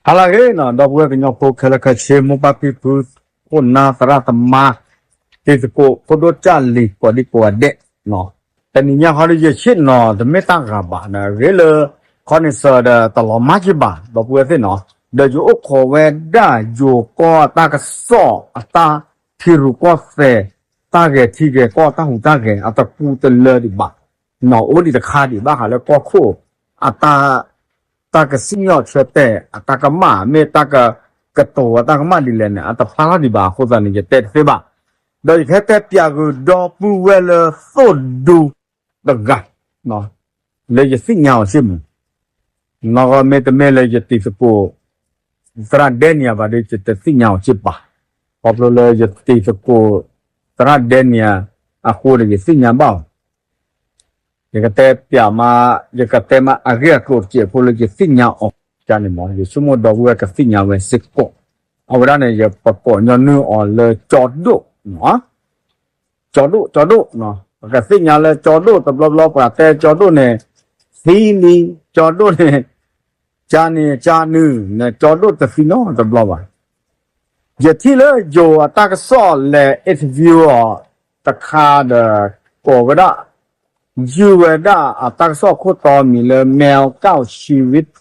ဟါလၢအဂ့ၤနီၤ ဒီပုၢ်ဝဲၢ်ကညီဖိခဲလၢာ်ခဲဆ့ မိၢ်ပၢ်ဖံဖု ခိၣ်နၢ်သရၣ်သမါ တံၤသကိး ဖိဒိၣ်ကၢ်လံၤ ကိးဒံကိးဂၤဒဲး, တနံၤညါဃီဒီးယဆ့ၣ်နီၤ တမ့ၢ်တၢ်ဂၤဘၣ် အဂ့ၤလၢ ခီနံၤစၢၤဒီးတလီၤမၢ်က့ၤဘၣ် ဒီပုၢ်ဝဲၢ်သ့ၣ်နီၤ, ဒီးယအိၣ်ခိးဝဲဒၣ်ယိၤကီၢ်အတၢ်ကစီၣ် အတၢ်ထံရူၢ်ကီၢ်သဲး တၢ်ဂဲၤထံဂဲၤကီၢ် တၢ်ဟူးတၢ်ဂဲၤ အတကူတလၢဒံးဘၣ်, နီၢ်အိၣ်ဒံးတခါဒံးဘၣ်ဃးလၢကီၢ်ခိၣ် အတၢ် တၢ်ကစံၣ်ညီၣ်ဆၢတဲာ် အတၢ်ကမၣ် မ့ၢ်တၢ်က ကတိၤအတၢ်ကမၣ်ဒ်လဲၣ်န့ၣ် အတဖျါထီၣ်ဒံးဘၣ်အဃိသတးန့ၣ် ယတဲတသ့ဘၣ်, ဒီးယကဟဲတဲပၠးဂုာ်ဒီပုၢ်ဝဲၢ်လၢသိၣ်ဒူတဂၤ လၢယသ့ၣ်ညါအီၤစ့ၢ်မုၢ်, နီၢ်ဂီၢ်မ့တမ့ၢ်လၢယတံၤသကိး သရၣ်ဒဲနံယၤဘၣ်ဒီး ယတသ့ၣ်ညါအီၤစ့ၢ်ပၢ်, ခီဖျိလၢယတံၤသကိး သရၣ်ဒဲနံယၤအဃိဒီး ယသ့ၣ်ညါဘၣ်အီၤ ယကတဲပၠးမး, ယကတဲမးအဂ့ၢ်အကျိၤတစဲးဖိလၢယသ့ၣ်ညါအီၤန့ၣ်မး ယဆိကမိၣ်ဒီပုၢ်ဝဲၢ်ကသ့ၣ်ညါဝဲစ့ၢ်ကီး, အဝဲဒၣ်န့ၣ် ယပကိးညီနုၢ်အီၤလၢကၠီဒိၣ်, ကၠီဒိၣ် ကၠီဒိၣ်, ပကသ့ၣ်ညါလၢကၠီဒိၣ်တဘျီဘျီ ပှၤတဲကၠီဒိၣ်န့ၣ် သံလံ, ကၠီဒိၣ်န့ၣ် ကၠါနံၤကၠါနုၢ်န့ၣ် ကၠီဒိၣ်တသံနီတဘျီဘၣ်. ယထံၣ်လၢယိၤအတၢ်ကစီၣ်လဲၤ interview အီၤတခါဒီး ကိးဝဲဒၣ် ယုၢ်ဝဲဒၣ်အတၢ်ကစီၣ်ခိၣ်တီမံၤလၢ မဲကၣ်ဆံဝံ ဒီး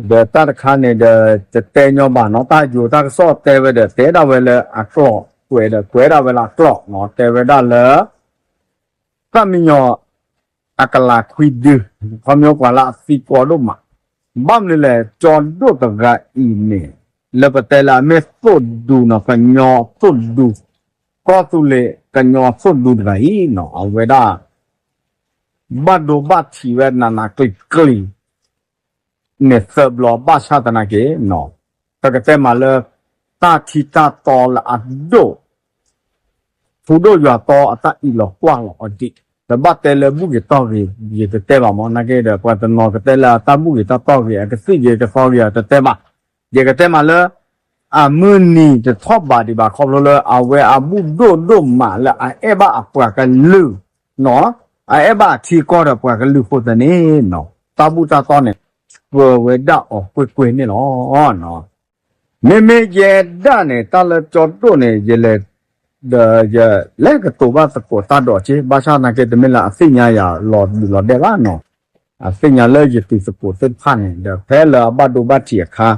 တၢ်တခါန့ၣ်ဒီး တတဲညီဘၣ်နီၤ တၢ်ယိၤတၢ်ကစီၣ်တဲဝဲဒီး တဲဒၣ်ဝဲလၢအကျိာ် ကွဲးဒီးကွဲးဒၣ်ဝဲလၢအကျိာ်နီၤ တဲဝဲဒၣ်လၢ သၣ်မံညီၤ အကလၤခွံဒု ခီဖျိပှၤလၢအသံကွၢ်ဒိၣ်မး, ဘၣ်မနုၤလဲၣ် ကၠီဒိၣ်တဂၤအံၤန့ၣ် လၢပတဲလၢအမ့ၢ်သိၣ်ဒူနီၤ ကညီသိၣ်ဒူ, ကီၢ်သူလ့ၤကညီသိၣ်ဒူတဂၤအံၤနီၤ အဝဲဒၣ် ဘၣ်ဒိဘၣ်ထံးဝဲနးနးကျံၤကျံၤ န့ၣ်သၢဘျီ ဘၣ်ဆၣ်သနာ်က့ ပကတဲမးလၢ တၢ်ထံတၢ်တီလၢအဒိၣ် ထူဒိၣ်ယွၤတီအတၢ်အံးလီၤကွၢ်လီၤအီၤဒံး, တဘၣ်တဲလၢဘူၣ်ဂ့ၤတီၢ်ဂ့ၤ ယတတဲဘၣ်မး နာ်က့ဒီး ပှၤတနီၤကတဲလၢအတၢ်ဘူၣ်ဂ့ၤတၢ်တီၢ်ဂ့ၤ အကသံၣ်ဂ့ၤကသီဂ့ၤ အတတဲဘၣ်, ယကတဲမးလၢ အမုၢ်နံၤတထီၣ်ဘးဒံးဘၣ် ခီဖျိလၢအဝဲအဘူၣ်ဒိၣ်ဒိၣ်မးလၢအအဲၣ်ဘၣ်အပှၤကလုာ် နီၤ, အအဲၣ်ဘၣ်အထံအကီၢ်ဒီးပှၤကလုာ်ဖိသန့ၣ်နီၤ, တၢ်ဘူၣ်တၢ်တီၢ်န့ၣ် ပၢၤဝဲဒၣ်အီၤကွ့ၢ်ကွ့ၢ်န့ၣ်လီၤ. မ့မ့ၢ်ယဲဒၣ်န့ၣ် တၢ်လၢကၠီဒိၣ်န့ၣ် ယလဲၤ ဒီးယလဲၤကတိၤဘၣ်သကိးတၢ်ဒီးက့ ဘၣ်ဆၣ်သနာ်က့တမ့ၢ်လၢအသ့ၣ်ညါယၤလီၤဒုးလီၤဒဲးဘၣ်နီၤ, အသ့ၣ်ညါလၢယတံၤသကိးသ့ၣ်တဖၣ်န့ၣ် ဒီးဖဲလၢအဘၣ်ဒိဘၣ်ထံးအခါ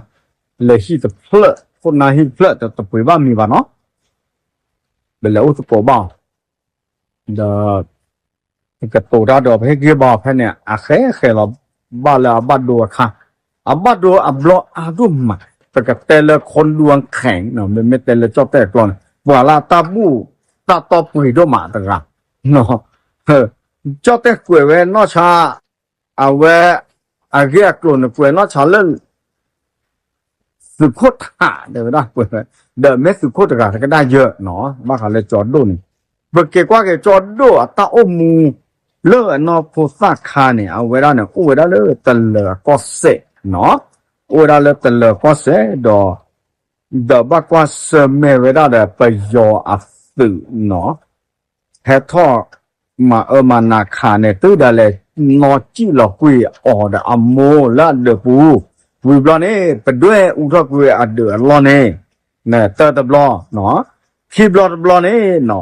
လၢဟံၣ်တဖျၢၣ် ခိၣ်နၢ်ဟံၣ်တဖျၢၣ် တပှ့ၤဘၣ်မံၤဘၣ်နီၤ, ပလဲၤအိၣ်သကိးဘၣ်အီၤ ဒီး ပကတိၤတၢ်ဒီးပဟ့ၣ်ဂံၢ်ဘါအီၤဖဲန့ၣ် အဃဲဃဲလီၤ ဘၣ်လၢအဘၣ်ဒိအခါ, အဘၣ်ဒိအဘျီအါဒိၣ်မး, ပကတဲလၢခိဒူအခဲ မ့မ့ၢ်တဲလၢကၠီၣ်တဲၣ်အကျိာ်န့ၣ် ပှၤလၢအတၢ်ဘူၣ်တၢ်တီၢ်ပှ့ၤဒိၣ်မးတဂၤ, ကၠီၣ်တဲၣ်ကွဲးဝဲနီၢ်ဆါ အဝဲ အဂ့ၢ်အကျိၤန့ၣ် ကွဲးနီၢ်ဆါလၢ သုးခိၣ်ထး တဲဝဲဒၣ်ကွဲးဝဲ, ဒီးမ့ၢ်သုးခိၣ်တဂၤတကဒၣ်ယဲၢ်နီၤ ဘၣ်ဃးလၢကၠီဒိၣ်န့ၣ်, ပက့ၤကွၢ်က့ၤကၠီဒိၣ်အတၢ်အိၣ်မူ လၢအနီၢ်ဖိသၣ်ခါန့ၣ် အဝဲဒၣ်န့ၣ် အိၣ်ဝဲဒၣ်လၢတလၢၤအကီၢ်စဲၣ်နီၤ, အိၣ်ဝဲဒၣ်လၢတလၢၤကီၢ်စဲၣ်ဒီး ဒီးဘၣ်ကွၢ်ဆၢၣ်မဲာ်ဝဲဒၣ်ဒီးပယီၤအသုးနီၤ ဟဲထီၣ်မၤအၢမၤနးခးန့ၣ် တုၤဒၣ်လဲာ် နီၢ်စံၣ်လီၤကွံာ်အီၤဒီးအမိၢ်လၢအဒၢးပူၤ, ဝံၤဘျီန့ၣ် ပဒွဲၣ်အူထီၣ်ကွံာ်အဒၢးအလီၢ်န့ၣ် တၢတဘျီ, ခံဘျီတဘျီန့ၣ်နီၤ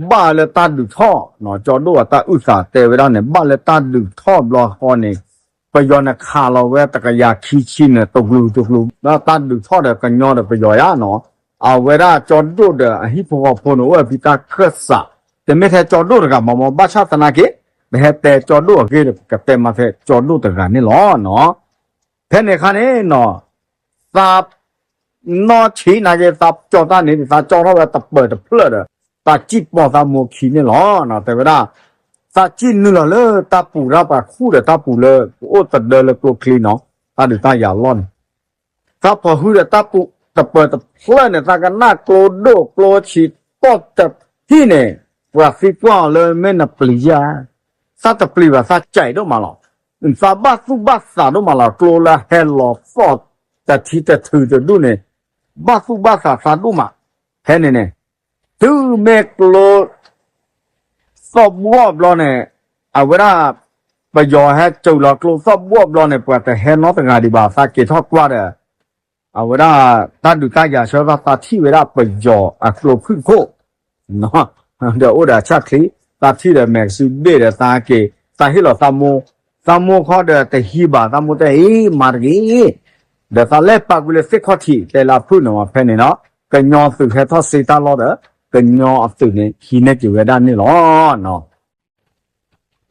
ဘၣ်လၢတၢ်ဒုးထီၣ်, ကၠီဒိၣ်အတၢ်အုၣ်သးတဲဝဲဒၣ်န့ၣ် ဘၣ်လၢတၢ်ဒုးထီၣ်ဘျီဃီန့ၣ် ပယီၤန့ၣ်ခးလီၤဝဲတကယၤခံဆံန့ၣ် တကျိၤတကျိၤ လၢတၢ်ဒုးထီၣ်ဒီးကညီဒီးပယီၤယါနီၤ, အဝဲဒၣ်ကၠီဒိၣ်ဒီးအဟံၣ်ဖိဃီဖိန့ၣ် အိၣ်ဝဲဖဲတၢ်ခၢၣ်စး, တမ့ၢ်ထဲကၠီဒိၣ်တဂၤမ့ၢ်မ့ၢ် ဘၣ်ဆၣ်သနာ်က့ ပဟဲတဲကၠီဒိၣ်အဂ့ၢ်ဒီး ပကတဲမးထဲကၠီဒိၣ်တဂၤန့ၣ်လီၤနီၤ. ဖဲန့ၣ်အခါန့ၣ်နီၤ သး နီၢ်ဆံးနာ်က့ သးကၠီတၢ်န့ၣ် သးကၠီထီၣ်ဝဲတပၢၤတဖျၢၣ်ဒီး သးစံၣ်ပီၢ်သးမိၢ်ခံန့ၣ်လီၤ. တဲဝဲဒၣ် သးစံၣ်နုာ်လီၤလၢတၢ်ပူၤ တၢ်ပှၤခူၣ်ဒီးတၢ်ပူၤလၢ အိၣ်သဒၢလၢကျိချံနီၤ တၢ်ဒုးတၢ်ယၤလီၢ်န့ၣ် သးဖီၣ်ဟုဒီးတၢ်ပူၤတပၢၤတဖျၢၣ်န့ၣ် သးကနၣ်ကျိဒိၣ်ကျိဆံးတီၢ်တထံၣ်န့ၣ် ပှၤသံကွၢ်အီၤလၢမ့ၢ်နပျံၤယါ, သးတပျံၤဘၣ် သးကဲးဒိၣ်မးလီၤ. သးဘၣ်သူၣ်ဘၣ်သးဒိၣ်မးလီၤ. ကျိလၢဟဲလီၤသီၣ်တထံတထုတဒူၣ်န့ၣ် ဘၣ်သူၣ်ဘၣ်သးသးဒိၣ်မး. ဖဲန့ၣ်န့ၣ် တုၤမ့ၢ်ကျိ သီၣ်ဘှီၣ်ဘျီန့ၣ် အဝဲဒၣ် ပယီၤဟဲစိာ်လီၤကျိသီၣ်ဘှီၣ်ဘျီန့ၣ် ပှၤတဟဲနီတဂၤဒံးဘၣ် သးက့ၤထီၣ်ကွၢ်ဒီး အဝဲဒၣ် တၢ်ဒုးတၢ်ယၤဆၢထၢၣ်သးထံၣ်ဝဲဒၣ်ပယီၤအကျိဖုၣ်တခိၣ် ဒီးအိၣ်ဒီးအဆၣ်ချံ သးထံၣ်ဒီးမဲာ်ကစုဘ့ၣ်ဒီးသးက့ၤ သးဟ့ၣ်လီၤသးမိၢ် သးမိၢ်ခီဒီးတဟံးဘၣ် သးမိၢ်တဲအ့ မၤတဂ့ၤ ဒီးသးလဲၤပာ်ကွံာ်လၢသ့ၣ်ခီၣ်ထံး တဲလၢအဖုၣ်န့ၣ်မး ဖဲန့ၣ်နီၤ ကညီသုးဟဲထီၣ်စ့တၢ်လီၢ်ဒီး ကညီအသုးန့ၣ် ဟံးန့ၢ်က့ၤဝဲဒၣ်န့ၣ်လီၤ.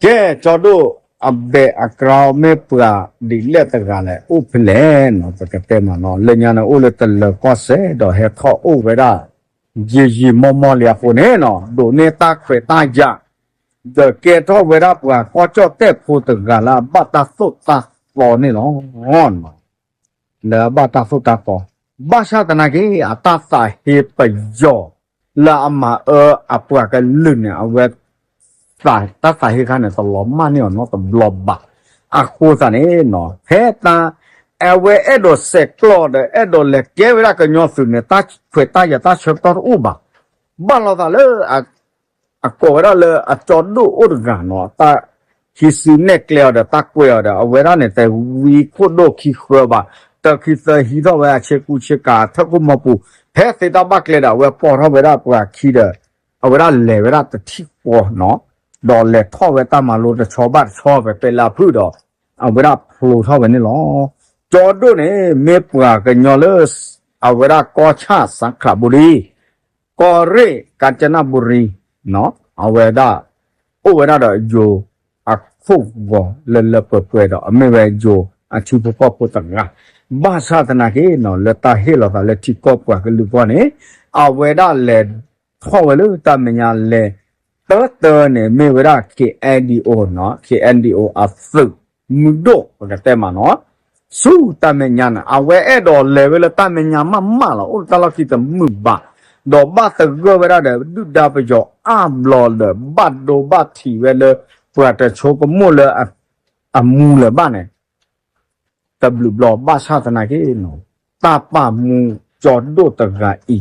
ကဲ ကၠီဒိၣ် အဘဲးအကြၢးမ့ၢ်ပှၤဒ်လဲၣ်တဂၤလဲၣ် အိၣ်ဖဲလဲၣ်နီၤ ပကတဲမးနီၤ လၢညါန့ၣ်အိၣ်လၢတလၢၤကီၢ်စဲၣ်ဒီးဟဲထီၣ်အိၣ်ဝဲဒၣ် ယံာ်ယံာ်မီၢ်မီၢ်လံအဃိန့ၣ်နီၤ ဒိးန့ၢ်တၢ်ခွဲးတၢ်ယာ် ဒီးကဲထီၣ်ဝဲဒၣ်ပှၤကီၢ်ကၠီၣ်တဲၣ်ဖိတဂၤလၢအဘၣ်တၢ်သိၣ်တၢ်သီန့ၣ်လီၤ. လၢအဘၣ်တၢ်သိၣ်တၢ်သီ ဘၣ်ဆၣ်သနာ်က့ အတၢ်သးဟ့ပယီၤ လၢအမၤအၢအပှၤကလုာ်န့ၣ် အဝဲ တၢ်သးဟ့ခါန့ၣ် တလီၤမၢ်န့ၢ်အီၤနီတဘျီဘၣ်. အဃိသတးန့ၣ်နီၤ ဖဲတၢ် အဝဲအဲၣ်ဒိးဆဲးကျိးဒီး အဲၣ်ဒိးလဲၤကဲဝဲဒၣ်ကညီသုးန့ၣ် တၢ်ခွဲးတၢ်ယာ်တၢ်ဆၢကတီၢ်တအိၣ်ဘၣ်. ဘၣ်လီၤသးလၢ အကိးဝဲဒၣ်လၢအကၠီဒိၣ်အိၣ်တဂၤနီၤ တၢ်ဟံးစုနဲၣ်ကျဲအီၤဒီး တၢ်ကွဲးအီၤဒီး အဝဲဒၣ်န့ၣ် တဝံခိၣ်ဒိၣ်ခံဃၢဘၣ် တၢ်ခံသၢဟံးထီၣ်ဝဲအဆ့ကူဆ့ကၤ အထၢၣ်ခိၣ်မီပူၤ ဖဲသ့တၢ်ဘၣ်ကျဲဒီး အဝဲပိာ်ထီၣ်ဝဲဒၣ်ပှၤခံဒီး အဝဲဒၣ်လဲၤဝဲဒၣ်တထံၣ်ဃီနီၤ ဒီးလဲၤထီၣ်ဝဲတၢ်မၤလိတဆီဘၣ်တဆီဖဲ ပဲလၢအဖုၣ်ဒီး အဝဲဒၣ်ဖျိထီၣ်ဝဲန့ၣ်လီၤ. ကၠီဒိၣ်န့ၣ် မ့ၢ်ပှၤကညီလၢ အဝဲဒၣ်ကီၢ်ဆၣ် စးခရးဘူရံ ကီၢ်ရ့ၣ် ကၣ်ကၠနဘူရံ အဝဲဒၣ် အိၣ်ဝဲဒၣ်ဒီးယိၤအခိၣ်ဂီၤလၢလၢပှဲၤပှဲၤဒီး အမ့ၢ်ဝဲယိၤအထံဖိကီၢ်ဖိတဂၤ ဘၣ်ဆၣ်သနာ်က့နီၤ လၢတၢ်ဟ့ၣ်လီၤသးလၢထံကီၢ်ပှၤကလုာ်အဂီၢ်န့ၣ် အဝဲဒၣ်လဲၤထီၣ်ဝဲလၢတၢ်မဲာ်ညါလဲၤ တၢတၢန့ၣ် မ့ၢ်ဝဲဒၣ် KNDO နီၤ KNDO အသုးမုၢ်ဒိၣ် ပကတဲမးနီၤ ဆူတၢ်မဲာ်ညါန့ၣ် အဝဲအဲၣ်ဒိးလဲၤဝဲလၢတၢ်မဲာ်ညါမးမးလီၤ အိၣ်လၢတၢ်လီၢ်ခံတမုာ်ဘၣ် ဒီးဘၣ်သဂၢၢ်ဝဲဒၣ်ဒီး ဒုၣ်ဒါပယီၤအါဘျီဒီး ဘၣ်ဒိဘၣ်ထံးဝဲလၢ ပှၤတဆိကမိၣ်လၢ အမူလၢၤဘၣ်န့ၣ် တဘျုးဘျီ ဘၣ်ဆၣ်သနာ်က့နီၤ တၢ်ပာ်မူကၠီဒိၣ်တဂၤအံၤ ခီ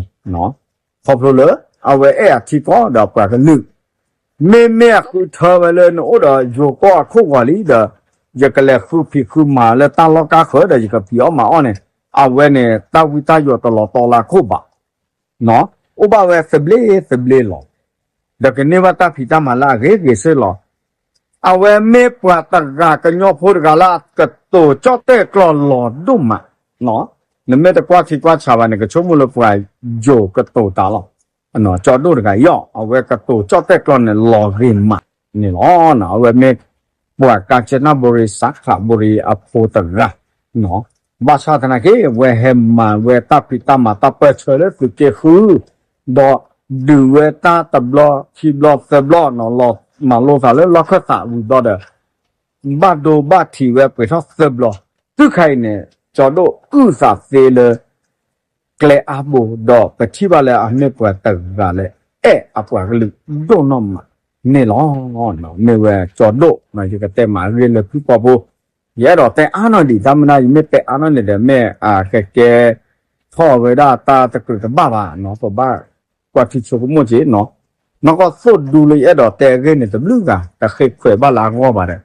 ဖျိလၢ အဝဲအဲၣ်အထံကီၢ်ဒီးပှၤကလုာ် မ့မ့ၢ်အဃုထၢဝဲလၢ နအိၣ်ဒီးယိၤကီၢ်အခိၣ်ဂီၤလံဒီး ယကလဲၤဃုဖံးဃုမၤလၢတၢ်လီၢ်ကါဃၢၤဒီး ယကဖံးအီၣ်မၤအီၣ်န့ၣ် အဝဲန့ၣ် တၢ်ဝံတၢ်ယိးတလီၤတီလၢခိၣ်ဘၣ် အိၣ်ဘၣ်ဝဲသဘျ့သဘျ့လီၤ. ဒီးကန့ၢ်ဘၣ်တၢ်ဖံးတၢ်မၤလၢအဂ့ၤဂ့ၤစ့ၢ်လီၤ. အဝဲမ့ၢ်ပှၤတဂၤကညီဖိတဂၤလၢအကတိၤကၠီၣ်တဲၣ်ကျီၢ်လီၤဒိၣ်မး, နမ့ၢ်တကွၢ်ထံကွၢ်ဆးဘၣ်န့ၣ် ကဆိကမိၣ်လၢပှၤယိၤကတိၤတၢ်လီၤ. ကၠီဒိၣ်တဂၤအံၤ အဝဲကတိၤကၠီၣ်တဲၣ်ကျီၢ်န့ၣ်လီၤဂ့ၤမးန့ၣ်လီၤ. အဝဲမ့ၢ်ပှၤကၣ်စနၣ်ဘူရံ စးခရးဘူရံအဖိတဂၤ ဘၣ်ဆၣ်သနာ်က့ အဝဲဟဲမၤဝဲတၢ်ဖံးတၢ်မၤတၢ်ပၢၢ်ဆၢလၢသုးက့ဃု, ဒီးဒုးဝဲတၢ်တဘျီခံဘျီသၢဘျီနီၤ, မၤလိသးလၢလီၢ်ခၢၣ်သးဝံၤဘျီဒီး ဘၣ်ဒိဘၣ်ထံးဝဲပှဲၤထီၣ်သၢဘျီ, တုၤခဲအံၤန့ၣ် ကၠီဒိၣ်အုၣ်သးသ့လၢ ကျဲအါဘိ ဒီးပထံၣ်ဘၣ်လၢအမ့ၢ်ပှၤတဂၤလၢ အဲၣ်အပှၤကလုာ်ဒိၣ်နီၢ်မးန့ၣ်လီၤ. မ့ၢ်ဝဲကၠီဒိၣ် ယကတဲမၤအဂ့ၢ်လၢဖုၣ်ပီဖိ, ယအဲၣ်ဒိးတဲအါနီၢ်ဒံး တၢ်မနုၤ ယမ့ၢ်တဲအါနီၢ်န့ၣ်ဒီး မ့ၢ်အကကဲထီၣ်ဝဲဒၣ်တၢ်တကြၢးတဘၣ်ဘၣ်နီၤ, ပဘၣ်ကွၢ်ထံဆိကမိၣ်က့ၤနီၤ, နီၢ်ကီၢ်သိၣ်ဒူလၢယအဲၣ်ဒိးတဲအဂ့ၢ်န့ၣ် တဘျုးဂၤ တဃ့ခွဲးဘၣ်လၢအဂီၢ်ဘၣ်ဒီး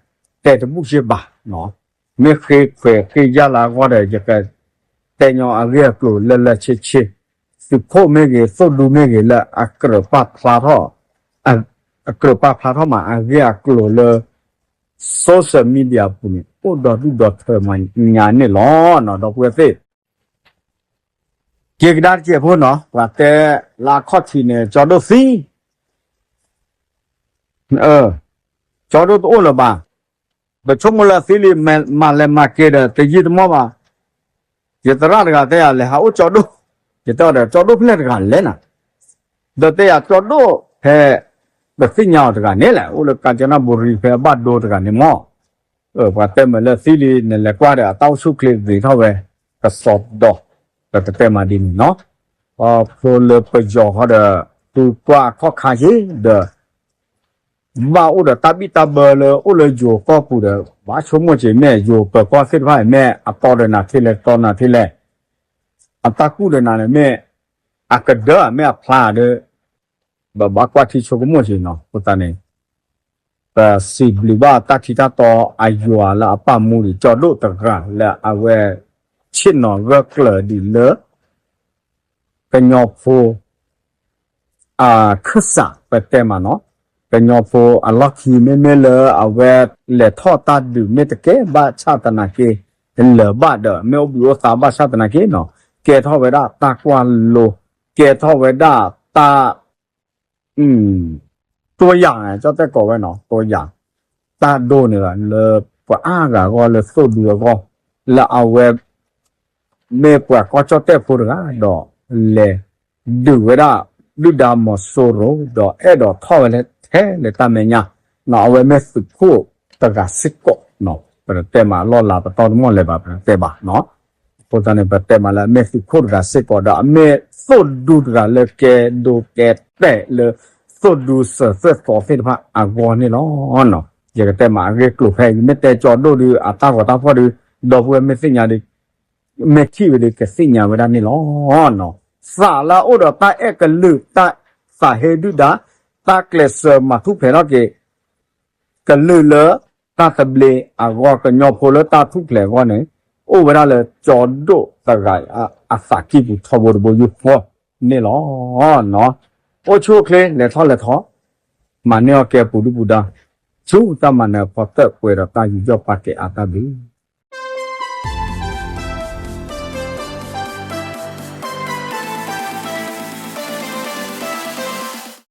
တဲတဘူၣ်စ့ၢ်ဘၣ်နီၤ. မ့ၢ်ဃ့ခွဲးဃ့ယာ်လၢအဂီၢ်ဒီး ယကတဲညီအဂ့ၢ်အကျိၤလၢလၢဆ့ဆ့, သုးခိၣ်မ့ၢ်ဂ့ၤ သိၣ်ဒူမ့ၢ်ဂ့ၤ လၢအကြၢးပာ်ဖျါထီၣ် အကြၢးပာ်ဖျါထီၣ်မးအဂ့ၢ်အကျိၤလၢ social media ပူၤန့ၣ် အိၣ်ဒီဒူၣ်ဒီထၢမးညါန့ၣ်လီၤ. ဒီပုၢ်ဝဲၢ်သ့ၣ် က့ၤကဒါတစဲးဖိနီၤ, ပှၤတဲလၢအခီၣ်ထံးန့ၣ် ကၠီဒိၣ်သံ, ကၠီဒိၣ်တအိၣ်လၢၤဘၣ်, ပဆိကမိၣ်လၢအသံလံ, မၤလဲၤမၤက့ၤဒီးတယံာ်တမီၢ်ဘၣ်. ယသရၣ်တဂၤတဲယၤ လဲၤဟးအိၣ်ကၠီဒိၣ်, ယတဲအီၤဒီး ကၠီဒိၣ်ဖဲလဲၣ်တဂၤလဲၣ်နၤ, ဒီးတဲယၤ ကၠီဒိၣ်ဖဲ ပသ့ၣ်ညါအီၤတဂၤန့ၣ်လဲၣ်, အိၣ်လၢကၣ်စနၣ်ဘူရံ ဖဲအဘၣ်ဒိတဂၤန့ၣ်မီၢ်, ပှၤတဲမ့ၢ်လၢသံလံ နလဲၤကွၢ်ဒီး အတၢ်အိၣ်ဆူၣ်ချ့ဂ့ၤထီၣ်ဝဲ ကစီဒီ, ဒီးတတဲမၤဒ်န့ၣ်နီၤ, ခီဖျိလၢပယီၤဃီဒီး သုကွၢ်အခီၣ်ခါက့ၤဒီး ဘၣ်အိၣ်ဒီးတၢ်ဘံၣ်တၢ်ဘၢလၢအိၣ်လၢယိၤကီၢ်ပူၤဒီး ဘၣ်ဆိကမိၣ်က့ၤ မ့ၢ်ယိၤပၢၤကီၢ်သ့ၣ်တဖၣ်အံၤ မ့ၢ်အတီဒီးနၤထဲလဲၣ် တီနၤထဲလဲၣ်, အတၢ်ကူၣ်ဒီးနၤန့ၣ် မ့ၢ်အကဒၢ မ့ၢ်အဖျါဒီး ဘၣ်ဘၣ်ကွၢ်ထံဆိကမိၣ်က့ၤနီၤ, အဃိသတးန့ၣ် ပစံးဘျုးဘၣ်တၢ်ထံတၢ်တီအယွၤလၢအပာ်မူဒံး ကၠီဒိၣ်တဂၤလၢအဝဲ ဆ့ၣ်နီၤဂၢၢ်ကျၢၤဒံးလၢ ကညီဖိ အခၢၣ်စး ပတဲမးနီၤ, ကညီဖိအလီၢ်ခံ မ့မ့ၢ်လၢအဝဲလဲၤထီၣ်တၢ်ဒုး မ့ၢ်တကဲဘၣ်ဆၣ်သနာ်က့ လၢၤဘၣ်ဒီး မ့ၢ်အိၣ်ဘှံးအိၣ်သါဘၣ်ဆၣ်သနာ်က့နီၤ, ကဲထီၣ်ဝဲဒၣ်တၢ်ကွၢ်လိ, ကဲထီၣ်ဝဲဒၣ်တၢ် ตัวอย่าง ကၠီတဲၣ်ကိးဝဲနီၤ ตัวอย่าง တၢ်ဒိၣ်န့ၣ်လီၤ လၢပှၤအါဂၤအဂီၢ် လၢသိၣ်ဒူအဂီၢ်, လၢအဝဲ မ့ၢ်ပှၤကီၢ်ကၠီၣ်တဲၣ်ဖိတဂၤဒီး လဲၤဒုးဝဲဒၣ် ဒုၣ်ဒါမီၤစိရိၤ ဒီးအဲၣ်ဒိးထီၣ်ဝဲလၢထဲလၢတၢ်မဲာ်ညါ, အဝဲမ့ၢ်သုးခိၣ်တဂၤစ့ၢ်ကီး, ပတဲမးလီၢ်လၤပတီၢ်တမီၢ်လၢၤဘၣ် ပတဲဘၣ် အဃိသတးန့ၣ် ပတဲမးလၢအမ့ၢ်သုးခိၣ်တဂၤစ့ၢ်ကီးဒီး အမ့ၢ်သိၣ်ဒူတဂၤလၢကဲဒိကဲတဲာ်လၢ သိၣ်ဒူစၢၤသွဲၣ်သီသ့ၣ်တဖၣ်အဂီၢ်န့ၣ်လီၤ. ယကတဲမးအဂ့ၢ်ကျိၤဖဲအံၤ မ့ၢ်တဲကၠီဒိၣ်ဒုး အတၢ်ဂီၤတၢ်ဖီၣ်ဒုး ဒီပုၢ်ဝဲၢ်မ့ၢ်သ့ၣ်ညါဒုး မ့ၢ်ထံၣ်ဝဲဒုး ကသ့ၣ်ညါဝဲဒၣ်န့ၣ်လီၤ. သးလၢအအိၣ်ဒီးတၢ်အဲၣ်ကလုာ် တၢ်သးဟ့ဒုၣ်ဒါ တၢ်ကျဲးစၢးမၤထူၣ်ဖျဲးထီၣ်က့ၤ ကလုာ်လၢတၢ်သဘျ့အဂီၢ် ကညီဖိလၢတၢ်ထူၣ်ဖျဲးအဂီၢ်န့ၣ် အိၣ်ဝဲဒၣ်လၢကၠီဒိၣ်တဂၤအသးကံၢ်ပူၤထီဘိတဘိယူၢ်ဃီန့ၣ်လီၤ. အိၣ်ဆူၣ်အိၣ်ချ့ လဲၤထီၣ်လဲၤထီ, မၤန့ၢ်အီၣ်ကဲပူၤဒုၣ်ပူၤဒါ, ဆူတၢ်မၤနၢၤအဖီတၢၣ် ပှဲၤဒီးတၢ်ယူးယီၣ်ပာ်ကဲအါတၢ်ဘျုး